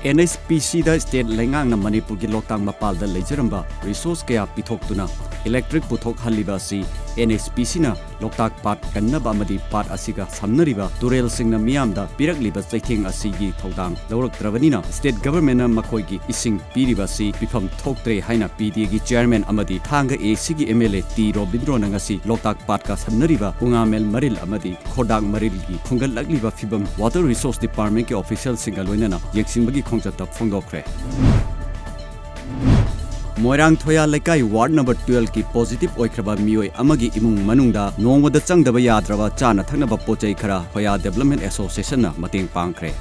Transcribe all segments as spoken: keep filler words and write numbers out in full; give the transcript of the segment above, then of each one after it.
And H P ꯁꯤꯗ state ꯂꯩꯉꯥꯛꯅ ꯃꯅꯤꯄꯨꯔꯒꯤ ꯂꯣꯛꯇꯥꯛ ꯃꯄꯥꯜꯗ ꯂꯩꯖꯔꯝꯕ resource ꯀꯌꯥ ꯄꯤꯊꯣꯛꯇꯨꯅ electric ꯄꯨꯊꯣꯛꯍꯜꯂꯤꯕ ꯑꯁꯤ ꯑꯦꯟ ꯑꯩꯆ ꯄꯤ ꯁꯤꯅ ꯂꯣꯛꯇꯥꯛ ꯄꯥꯠ ꯀꯟꯅꯕ ꯑꯃꯗꯤ ꯄꯥꯠ ꯑꯁꯤꯒ ꯁꯝꯅꯔꯤꯕ ꯇꯨꯔꯦꯜꯁꯤꯡꯅ ꯃꯤꯌꯥꯝꯗ ꯄꯤꯔꯛꯂꯤꯕ ꯆꯩꯊꯦꯡ ꯑꯁꯤꯒꯤ ꯊꯧꯗꯥꯡ ꯂꯧꯔꯛꯇ꯭ꯔꯕꯅꯤꯅ, state governmentꯅ ꯃꯈꯣꯏꯒꯤ ꯏꯁꯤꯡ ꯄꯤꯔꯤꯕ ꯑꯁꯤ ꯄꯤꯐꯝ ꯊꯣꯛꯇ꯭ꯔꯦ ꯍꯥꯏꯅ ꯄꯤ ꯗꯤ ꯑꯦꯒꯤ chairman ꯑꯃꯗꯤ ꯊꯥꯡꯒ ꯑꯦ ꯁꯤꯒꯤ ꯑꯦꯝ ꯑꯦꯜ ꯑꯦ ꯇꯤ ꯔꯣꯕꯤꯟꯗ꯭ꯔꯣꯅ ꯉꯁꯤ ꯂꯣꯛꯇꯥꯛ ꯄꯥꯠꯀ ꯁꯝꯅꯔꯤꯕ ꯎꯉꯥꯃꯦꯜ ꯃꯔꯤꯜ ꯑꯃꯗꯤ ꯈꯣꯔꯗꯥꯛ ꯃꯔꯤꯜꯒꯤ ꯐꯨꯡꯒꯠꯂꯛꯂꯤꯕ ꯐꯤꯚꯝ Water Resource Departmentꯀꯤ officialꯁꯤꯡꯒ ꯂꯣꯏꯅꯅ ꯌꯦꯡꯁꯤꯟꯕꯒꯤ ꯈꯣꯡꯆꯠꯇ ꯐꯣꯡꯗꯣꯛꯈ꯭ꯔꯦ꯫ ꯃꯣꯏꯔꯥꯡ ꯊꯣꯌꯥ ꯂꯩꯀꯥꯏ ward number twelveꯀꯤ positive ꯑꯣꯏꯈ꯭ꯔꯕ ꯃꯤꯑꯣꯏ ꯑꯃꯒꯤ ꯏꯃꯨꯡ ꯃꯅꯨꯡꯗ ꯅꯣꯡꯃꯗ ꯆꯪꯗꯕ ꯌꯥꯗ꯭ꯔꯕ ꯆꯥꯅ ꯊꯛꯅꯕ ꯄꯣꯠꯆꯩ ꯈꯔ ꯊꯣꯌꯥ Development Associationꯅ ꯃꯇꯦꯡ ꯄꯥꯡꯈ꯭ꯔꯦ꯫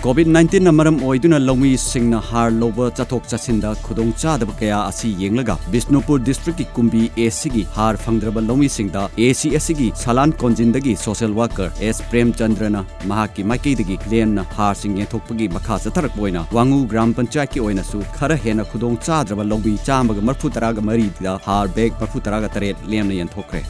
COVID nineteenꯅ ꯃꯔꯝ ꯑꯣꯏꯗꯨꯅ ꯂꯧꯃꯤꯁꯤꯡꯅ ꯍꯥꯔ ꯂꯧꯕ ꯆꯠꯊꯣꯛ ꯆꯠꯁꯤꯟꯗ ꯈꯨꯗꯣꯡꯆꯥꯗꯕ ꯀꯌꯥ ꯑꯁꯤ ꯌꯦꯡꯂꯒ ꯕꯤꯁꯅꯨꯄꯨꯔ districtꯀꯤ ꯀꯨꯝꯕꯤ ꯑꯦ ꯁꯤꯒꯤ ꯍꯥꯔ ꯐꯪꯗ꯭ꯔꯕ ꯂꯧꯃꯤꯁꯤꯡꯗ ꯑꯦ ꯁꯤ ꯑꯦꯁ ꯁꯤꯒꯤ ꯁꯂꯥꯟ ꯀꯣꯟꯖꯤꯟꯗꯒꯤ social worker ꯑꯦꯁ ꯄ꯭ꯔꯦꯝꯆꯟꯗ꯭ꯔꯅ ꯃꯍꯥꯛꯀꯤ ꯃꯥꯏꯀꯩꯗꯒꯤ ꯂꯦꯝꯅ ꯍꯥꯔꯁꯤꯡ ꯌꯦꯟꯊꯣꯛꯄꯒꯤ ꯃꯈꯥ ꯆꯠꯊꯔꯛꯄ ꯑꯣꯏꯅ ꯋꯥꯉꯨ ꯒ꯭ꯔꯥꯝ ꯄꯟꯆꯥꯌꯠꯀꯤ ꯑꯣꯏꯅꯁꯨ ꯈꯔ ꯍꯦꯟꯅ ꯈꯨꯗꯣꯡ ꯆꯥꯗ꯭ꯔꯕ ꯂꯧꯃꯤ ꯆꯥꯝꯃꯒ ꯃꯔꯤꯐꯨ ꯇꯔꯥꯒ ꯃꯔꯤꯗ ꯍꯥꯔ bag ꯃꯔꯤꯐꯨ ꯇꯔꯥꯒ ꯇꯔꯦꯠ ꯂꯦꯝꯅ ꯌꯦꯟꯊꯣꯛꯈ꯭ꯔꯦ꯫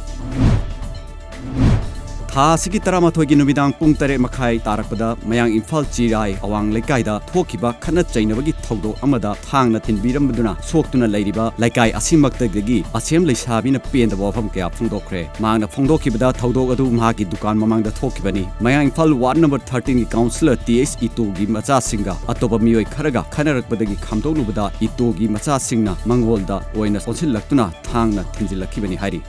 ꯊꯥ ꯑꯁꯤꯒꯤ ꯇꯔꯥꯃꯥꯊꯣꯏꯒꯤ ꯅꯨꯃꯤꯗꯥꯡ ꯄꯨꯡ ꯇꯔꯦꯠ ꯃꯈꯥꯏ ꯇꯥꯔꯛꯄꯗ ꯃꯌꯥꯡ ꯏꯝꯐꯥꯜ ꯆꯤꯔꯥꯏ ꯑꯋꯥꯡ ꯂꯩꯀꯥꯏꯗ ꯊꯣꯛꯈꯤꯕ ꯈꯠꯅ ꯆꯩꯅꯕꯒꯤ ꯊꯧꯗꯣꯛ ꯑꯃꯗ ꯊꯥꯡꯅ ꯊꯤꯟꯕꯤꯔꯝꯕꯗꯨꯅ ꯁꯣꯛꯇꯨꯅ ꯂꯩꯔꯤꯕ ꯂꯩꯀꯥꯏ ꯑꯁꯤꯃꯛꯇꯒꯤ ꯑꯁꯦꯝ ꯂꯩꯁꯥꯕꯤꯅ ꯄꯦꯟꯗꯕ ꯋꯥꯐꯝ ꯀꯌꯥ ꯐꯣꯡꯗꯣꯛꯈ꯭ꯔꯦ꯫ ꯃꯍꯥꯛꯅ ꯐꯣꯡꯗꯣꯛꯈꯤꯕꯗ ꯊꯧꯗꯣꯛ ꯑꯗꯨ ꯃꯍꯥꯛꯀꯤ ꯗꯨꯀꯥꯟ ꯃꯃꯥꯡꯗ ꯊꯣꯛꯈꯤꯕꯅꯤ꯫ ꯃꯌꯥꯡ ꯏꯝꯐꯥꯜ ward number thirteenꯒꯤ councillor ꯇꯤ ꯑꯩꯆ ꯏꯇꯣꯒꯤ ꯃꯆꯥꯁꯤꯡꯒ ꯑꯇꯣꯞꯄ ꯃꯤꯑꯣꯏ ꯈꯔꯒ ꯈꯠꯅꯔꯛꯄꯗꯒꯤ ꯈꯥꯝꯗꯣꯛꯂꯨꯕꯗ ꯏꯇꯣꯒꯤ ꯃꯆꯥꯁꯤꯡꯅ ꯃꯉꯣꯟꯗ ꯑꯣꯏꯅ ꯑꯣꯟꯁꯤꯜꯂꯛꯇꯨꯅ ꯊꯥꯡꯅ ꯊꯤꯟꯖꯤꯜꯂꯛꯈꯤꯕꯅꯤ ꯍꯥꯏꯔꯤ꯫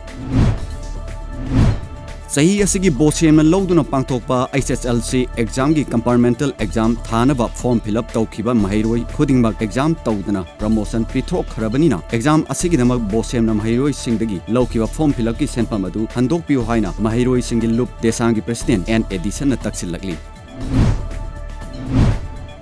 ꯆꯍꯤ ꯑꯁꯤꯒꯤ ꯕꯣꯁꯦꯝꯅ ꯂꯧꯗꯨꯅ ꯄꯥꯡꯊꯣꯛꯄ ꯑꯩꯆ ꯑꯦꯁ ꯑꯦꯜ ꯁꯤ examꯒꯤ compartmental exam ꯊꯥꯅꯕ form fill up ꯇꯧꯈꯤꯕ ꯃꯍꯩꯔꯣꯏ ꯈꯨꯗꯤꯡꯃꯛ exam ꯇꯧꯗꯅ promotion ꯄꯤꯊꯣꯛꯈ꯭ꯔꯕꯅꯤꯅ, exam ꯑꯁꯤꯒꯤꯗꯃꯛ ꯕꯣꯁꯦꯝꯅ ꯃꯍꯩꯔꯣꯏꯁꯤꯡꯗꯒꯤ ꯂꯧꯈꯤꯕ form fill upꯀꯤ ꯁꯦꯟꯐꯝ ꯑꯗꯨ ꯍꯟꯗꯣꯛꯄꯤꯌꯨ ꯍꯥꯏꯅ ꯃꯍꯩꯔꯣꯏꯁꯤꯡꯒꯤ ꯂꯨꯞ ꯗꯦꯁꯥꯡꯒꯤ president ꯑꯦꯟ ꯑꯦꯗꯤꯁꯟꯅ ꯇꯛꯁꯤꯜꯂꯛꯂꯤ꯫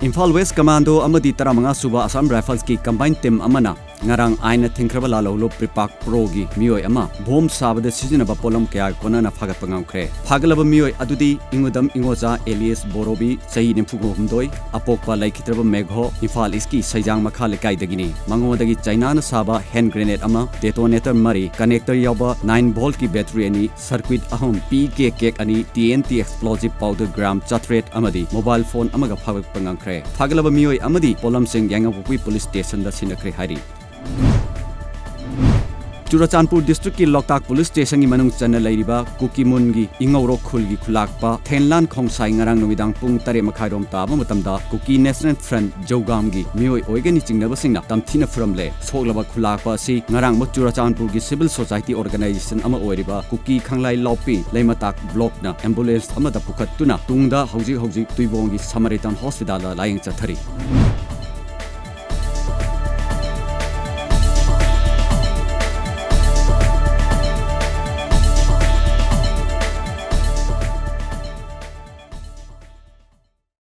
ꯏꯝꯐꯥꯜ West Commando ꯑꯃꯗꯤ ꯇꯔꯥꯃꯉꯥ ꯁꯨꯕ Assam Riflesꯀꯤ combined team ꯑꯃꯅ ꯉꯔꯥꯡ ꯑꯥꯏꯟꯅ ꯊꯤꯡꯈ꯭ꯔꯕ ꯂꯥꯜꯍꯧꯂꯨꯞ ꯄ꯭ꯔꯤꯄꯥꯛ ꯄ꯭ꯔꯣꯒꯤ ꯃꯤꯑꯣꯏ ꯑꯃ ꯕꯣꯝ ꯁꯥꯕꯗ ꯁꯤꯖꯤꯟꯅꯕ ꯄꯣꯠꯂꯝ ꯀꯌꯥ ꯀꯣꯟꯅꯅ ꯐꯥꯒꯠꯄ ꯉꯝꯈ꯭ꯔꯦ꯫ ꯐꯥꯒꯠꯂꯕ ꯃꯤꯑꯣꯏ ꯑꯗꯨꯗꯤ ꯏꯉꯨꯗꯝ ꯏꯉꯣꯖꯥ ꯑꯦꯂꯤꯌꯥꯁ ꯕꯣꯔꯣꯕꯤ, ꯆꯍꯤ ꯅꯤꯐꯨ ꯍꯨꯝꯗꯣꯏ, ꯑꯄꯣꯛꯄ ꯂꯩꯈꯤꯗ꯭ꯔꯕ ꯃꯦꯘꯣ, ꯏꯝꯐꯥꯜ ꯏꯁꯀꯤ ꯁꯩꯖꯥꯡ ꯃꯈꯥ ꯂꯩꯀꯥꯏꯗꯒꯤꯅꯤ꯫ ꯃꯉꯣꯟꯗꯒꯤ ꯆꯩꯅꯥꯅ ꯁꯥꯕ ꯍꯦꯟ ꯒ꯭ꯔꯦꯅꯦꯗ ꯑꯃ, ꯗꯦꯇꯣꯅꯦꯇꯔ ꯃꯔꯤ, ꯀꯅꯦꯛꯇꯔ ꯌꯥꯎꯕ ꯅꯥꯏꯟ ꯚꯣꯜꯠꯀꯤ ꯕꯦꯇꯔꯤ ꯑꯅꯤ, ꯁꯔꯀ꯭ꯌꯨꯠ ꯑꯍꯨꯝ, ꯄꯤ ꯀꯦ ꯀꯦꯛ ꯑꯅꯤ, T N T explosive powder gram ꯆꯥꯇ꯭ꯔꯦꯠ ꯑꯃꯗꯤ ꯃꯣꯕꯥꯏꯜ ꯐꯣꯟ ꯑꯃꯒ ꯐꯥꯒꯠꯄ ꯉꯝꯈ꯭ꯔꯦ꯫ ꯐꯥꯒꯠꯂꯕ ꯃꯤꯑꯣꯏ ꯑꯃꯗꯤ ꯄꯣꯠꯂꯝꯁꯤꯡ ꯌꯥꯏꯉꯪꯄꯣꯛꯄꯤ ꯄꯨꯂꯤꯁ ꯁ꯭ꯇꯦꯁꯟꯗ ꯁꯤꯟꯅꯈ꯭ꯔꯦ ꯍꯥꯏꯔꯤ꯫ ꯆꯨꯔꯆꯥꯟꯄꯨꯔ ꯗꯤꯁꯇ꯭ꯔꯤꯛꯀꯤ ꯂꯣꯛꯇꯥꯛ ꯄꯨꯂꯤꯁ ꯁ꯭ꯇꯦꯁꯟꯒꯤ ꯃꯅꯨꯡ ꯆꯟꯅ ꯂꯩꯔꯤꯕ ꯀꯨꯀꯤꯃꯨꯟꯒꯤ ꯏꯉꯧꯔꯣꯛ ꯈꯨꯜꯒꯤ ꯈꯨꯂꯥꯛꯄ ꯊꯦꯟꯂꯥꯟ ꯈꯣꯡꯁꯥꯏ ꯉꯔꯥꯡ ꯅꯨꯃꯤꯗꯥꯡ ꯄꯨꯡ ꯇꯔꯦꯠ ꯃꯈꯥꯏꯔꯣꯝ ꯇꯥꯕ ꯃꯇꯝꯗ ꯀꯨꯀꯤ ꯅꯦꯁꯅꯦꯜ ꯐ꯭ꯔꯟꯠ ꯖꯧꯒꯥꯝꯒꯤ ꯃꯤꯑꯣꯏ ꯑꯣꯏꯒꯅꯤ ꯆꯤꯡꯅꯕꯁꯤꯡꯅ ꯇꯝꯊꯤꯅ ꯐꯨꯔꯝꯂꯦ꯫ ꯁꯣꯛꯂꯕ ꯈꯨꯂꯥꯛꯄ ꯑꯁꯤ ꯉꯔꯥꯡꯃꯛ ꯆꯨꯔꯆꯥꯟꯄꯨꯔꯒꯤ ꯁꯤꯚꯤꯜ ꯁꯣꯁꯥꯏꯇꯤ ꯑꯣꯔꯒꯅꯥꯏꯖꯦꯁꯟ ꯑꯃ ꯑꯣꯏꯔꯤꯕ ꯀꯨꯀꯤ ꯈꯪꯂꯥꯏ ꯂꯥꯎꯄꯤ ꯂꯩꯃꯇꯥꯛ ꯕ꯭ꯂꯣꯛꯅ ꯑꯦꯝꯕꯨꯂꯦꯟꯁ ꯑꯃꯗ ꯄꯨꯈꯠꯇꯨꯅ ꯇꯨꯡꯗ ꯍꯧꯖꯤꯛ ꯍꯧꯖꯤꯛ ꯇꯨꯏꯕꯣꯡꯒꯤ ꯁꯃꯥꯔꯤꯇꯟ ꯍꯣꯁꯄꯤꯇꯥꯜꯗ ꯂꯥꯌꯦꯡ ꯆꯠꯊꯔꯤ꯫